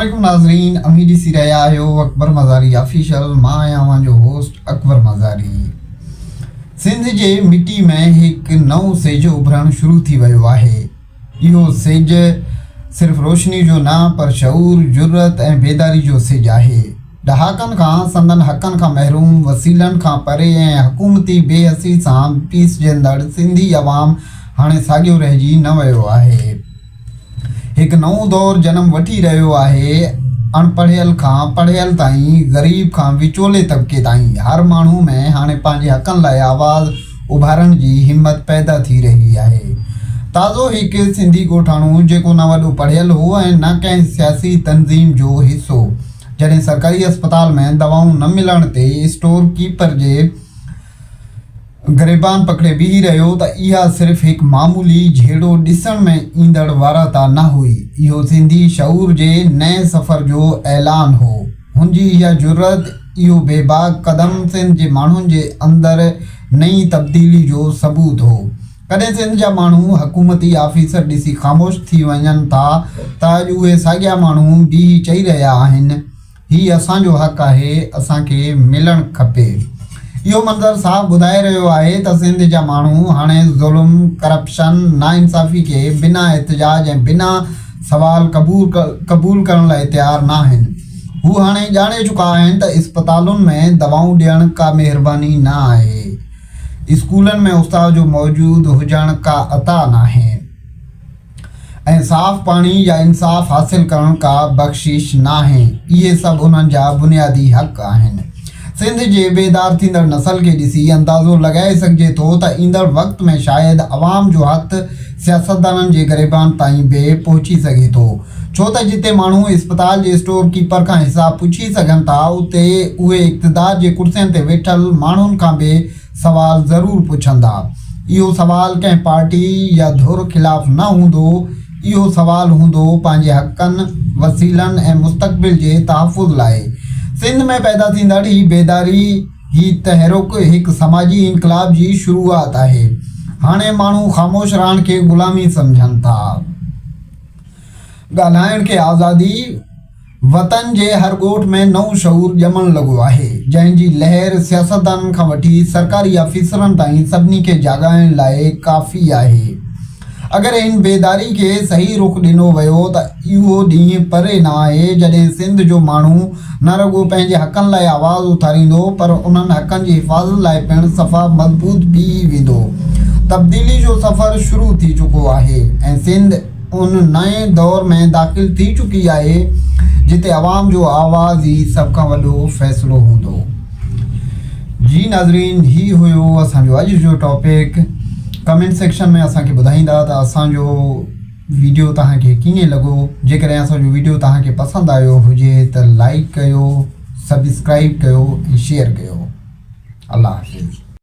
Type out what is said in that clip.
عليڪم ناظرين اوهين ڏسي رهيا آهيو اڪبر مزاري آفيشل مان آهيان اوهان جو هوسٽ اڪبر مزاري سنڌ جي مٽي ۾ هڪ نئون سيج اڀرڻ شروع ٿي ويو آهي اهو سيج صرف روشني جو نه پر شعور جرئت ۽ بيداري جو سج آهي ڏهاڪن کان سندن حقن کان محروم وسيلن کان پري ۽ حڪومتي بي حسي سان پيسجندڙ سنڌي عوام هاڻي ساڳيو رهجي نه ويو آهي. هڪ نئون دور جنم وٺي رهيو آهي، اڻپڙهيل کان پڙهيل تائين، غريب کان وچولي طبقي تائين، هر ماڻهو ۾ هاڻي پنهنجي حقن لاء آواز اڀارڻ جي همت پيدا ٿي رهي آهي. تازو هڪ سنڌي ڳوٺاڻو جيڪو نه وڏو پڙهيل هو ۽ نه ڪنهن سياسي تنظيم جو حصو، جڏهن سرڪاري اسپتال ۾ دوائون نه ملڻ تي اسٽور ڪيپر جي گريبان پڪڙي بيهي رهيو ته اها صرف هڪ معمولي جهيڙو ڏسڻ ۾ ايندڙ وارتا نه هئي، اهو سنڌي شعور جي نئين سفر جو اعلان هو. هن جي اها جرئت، اهو بيباڪ قدم سنڌ جي ماڻهن جي اندر نئين تبديلي جو ثبوت هو. ڪڏهن سنڌ جا ماڻهو حڪومتي آفيسر ڏسي خاموش ٿي وڃن ٿا ته اڄ اهي ساڳيا ماڻهو بيهي چئي رهيا آهن، هي اسان جو حق آهي، اسان کي ملڻ کپي. اهو منظر صاف ٻڌائي رهيو آهي ته سنڌ جا ماڻهو هاڻي ظلم، ڪرپشن، ناانصافي کي بنا احتجاج ۽ بنا سوال قبول ڪرڻ لاء تيار ناهن. هو هاڻي ڄاڻي چڪا آهن ته اسپتالن ۾ دوائون ڏيڻ ڪا مهرباني نه آهي. اسڪولن ۾ استاد جو موجود هجڻ ڪا عطا ناهي ۽ صاف پاڻي يا انصاف حاصل ڪرڻ ڪا بخشش ناهي، اهي سڀ انهن جا بنيادي حق آهن. سنڌ جي بيدار ٿيندڙ نسل کي ڏسي اندازو لڳائي سگهجي ٿو ته ايندڙ وقت ۾ شايد عوام جو هٿ سياستدانن جي گريبان تائين به پهچي سگهي ٿو. ڇو ته جتي ماڻهو اسپتال جي اسٽور ڪيپر کان حساب پڇي سگهن ٿا اتي اهي اقتدار جي ڪرسين تي ويٺل ماڻهن کان به سوال ضرور پڇندا. اهو سوال ڪنهن پارٽي يا ڌر خلاف نه هوندو، اهو سوال هوندو پنهنجي حقن، وسيلن ۽ مستقبل جي تحفظ لاء. سنڌ ۾ پيدا ٿيندڙ هي بيداري، هي تحرڪ هڪ سماجي انقلاب جي شروعات آهي. هاڻي ماڻهو خاموش رهڻ کي غلامي سمجهن ٿا. ڳالهائڻ کي آزادي، وطن جي هر ڳوٺ ۾ نئون شعور ڄمڻ لڳو آهي، جنهن جي لهر سياستدانن کان وٺي سرڪاري آفيسرن تائين سڀني کي جاڳائڻ لاء ڪافي آهي. اگر هن بيداري کي صحيح رخ ڏنو ويو ته اهو ڏينهن پري نه آهي جڏهن سنڌ جو ماڻهو نه رڳو پنهنجي حقن لاء آواز اٿاريندو پر انهن حقن جي حفاظت لاء پڻ صفا مضبوط بيهي ويندو. تبديلي جو سفر شروع ٿي چڪو آهي ۽ سنڌ ان نئين دور ۾ داخل ٿي چڪي آهي جتي عوام جو آواز ئي سڀ کان وڏو فيصلو هوندو. جي ناظرين هي هيو اسان جو اڄ جو ٽاپڪ ڪمينٽ سيڪشن ۾ اسان کي ٻڌائيندا ته اسان جو ويڊيو توهان کي ڪيئن لڳو جيڪڏهن اسان جو ويڊيو توهان کي پسند آيو هجي ته لائڪ ڪيو سبسڪرائب ڪيو ۽ شيئر ڪيو الله حافظ.